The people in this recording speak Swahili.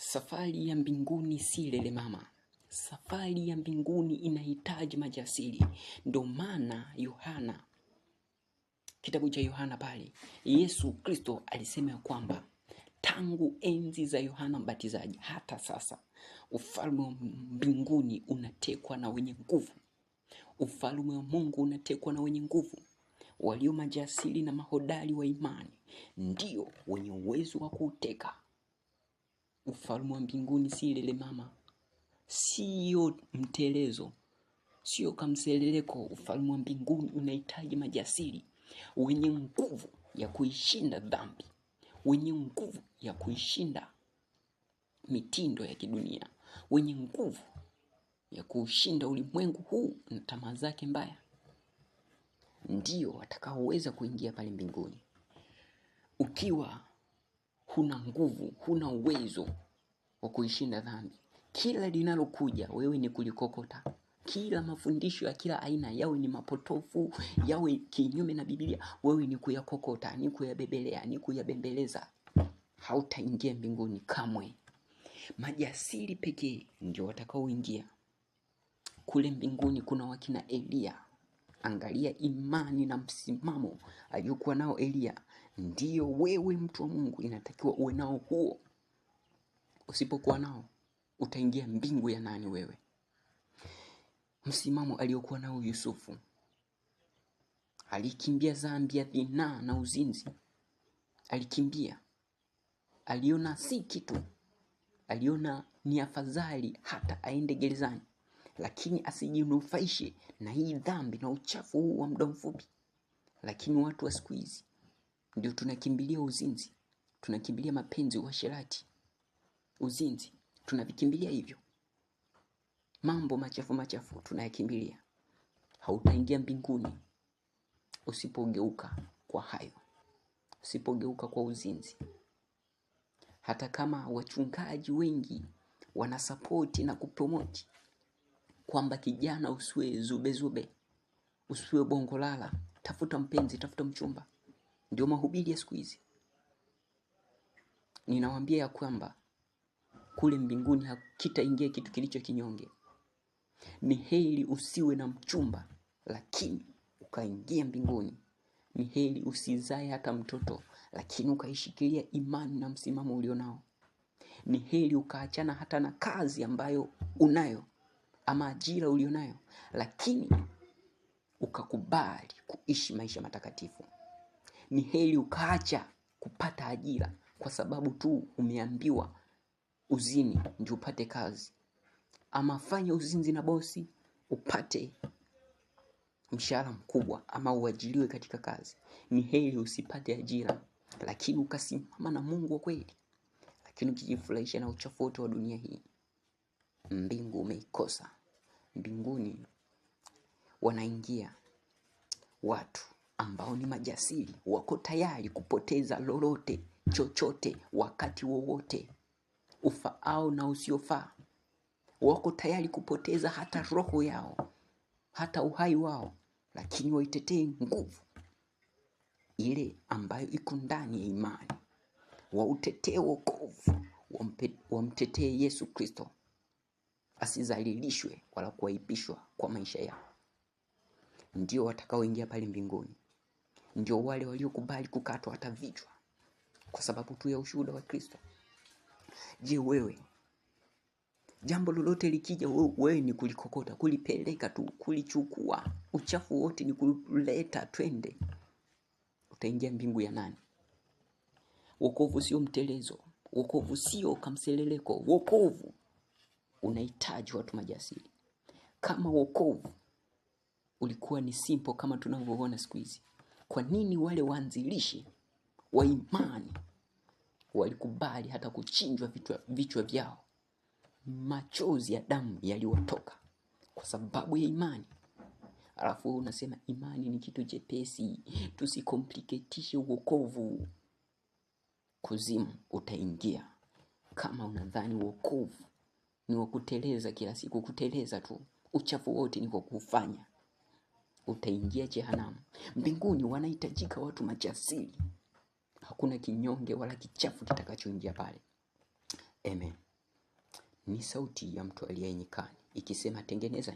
Safari ya mbinguni si lele mama. Safari ya mbinguni inahitaji majasiri. Ndio maana Yohana, kitabu cha Yohana pale, Yesu Kristo alisema ya kwamba tangu enzi za Yohana Mbatizaji hata sasa ufalme wa mbinguni unatekwa na wenye nguvu. Ufalme wa Mungu unatekwa na wenye nguvu. Walio majasiri na mahodari wa imani ndio wenye uwezo wa kuuteka. Ufalme wa mbinguni si lele mama, sio mtelezo, sio kamseleleko. Ufalme wa mbinguni unahitaji majasiri wenye nguvu ya kuishinda dhambi, wenye nguvu ya kuishinda mitindo ya kidunia, wenye nguvu ya kuushinda ulimwengu huu na tamaa zake mbaya, ndio watakaoweza kuingia pale mbinguni. Ukiwa huna nguvu, huna uwezo wa kuishinda dhambi, kila linalokuja wewe ni kulikokota. Kila mafundisho ya kila aina, yawe ni mapotofu, yawe kinyume na Biblia, wewe ni kuyakokota, ni kuyabebelea, ni kuyabembeleza. Hautaingia mbinguni kamwe. Majasiri pekee ndio watakaoingia kule mbinguni. Kuna wakina Eliya. Angalia imani na msimamo aliyokuwa nao Eliya. Ndiyo wewe mtu wa Mungu inatakiwa uwe nao huo. Usipokuwa nao utaingia mbingu ya nani wewe? Msimamo aliyokuwa nao Yusufu, alikimbia dhambi ya zinaa na uzinzi. Alikimbia, aliona si kitu, aliona ni afadhali hata aende gerezani, lakini asijinufaishe na hii dhambi na uchafu huu wa muda mfupi. Lakini watu wa siku hizi ndio tunakimbilia uzinzi, tunakimbilia mapenzi, uasherati, uzinzi, tunavikimbilia hivyo mambo machafu machafu tunayakimbilia. Hautaingia mbinguni usipogeuka kwa hayo, usipogeuka kwa uzinzi. Hata kama wachungaji wengi wanasapoti na kupromoti kwamba kijana usiwe zubezube, usiwe bongolala, tafuta mpenzi, tafuta mchumba, ndio mahubiri ya siku hizi. Ninawaambia ya kwamba kule mbinguni hakitaingia kitu kilicho kinyonge. Ni heri usiwe na mchumba lakini ukaingia mbinguni. Ni heri usizae hata mtoto lakini ukaishikilia imani na msimamo ulionao. Ni heri ukaachana hata na kazi ambayo unayo ama ajira ulionayo, lakini ukakubali kuishi maisha matakatifu. Ni heri ukaacha kupata ajira kwa sababu tu umeambiwa uzini ndio upate kazi, ama fanya uzinzi na bosi upate mshahara mkubwa ama uajiriwe katika kazi. Ni heri usipate ajira lakini ukasimama na Mungu wa kweli. Lakini ukijifurahisha na uchafu wote wa dunia hii, mbingu umeikosa. Mbinguni wanaingia watu ambao ni majasiri, wako tayari kupoteza lolote, chochote, wakati wowote, ufaao na usiofaa. Wako tayari kupoteza hata roho yao, hata uhai wao, lakini waitetee nguvu ile ambayo iko ndani ya imani, wautetee wokovu, wamtetee Yesu Kristo asizalilishwe wala kuaibishwa kwa maisha yao. Ndio watakaoingia pale mbinguni, ndio wale waliokubali kukatwa hata vichwa kwa sababu tu ya ushuhuda wa Kristo. Je, wewe jambo lolote likija, wewe ni kulikokota, kulipeleka tu, kulichukua, uchafu wote ni kuleta, twende, utaingia mbingu ya nani? Wokovu sio mtelezo, wokovu sio kamseleleko. Wokovu unahitaji watu majasiri. Kama wokovu ulikuwa ni simple kama tunavyoona siku hizi, kwa nini wale waanzilishi wa imani walikubali hata kuchinjwa vichwa vyao? Machozi ya damu yaliwatoka kwa sababu ya imani. Alafu unasema imani ni kitu chepesi, tusikompliketishe wokovu. Kuzimu utaingia kama unadhani wokovu ni wa kuteleza kila siku, kuteleza tu, uchafu wote ni kwa kufanya, utaingia jehanamu. Mbinguni wanahitajika watu majasiri, hakuna kinyonge wala kichafu kitakachoingia pale. Amen. Ni sauti ya mtu aliye nyikani ikisema, tengeneza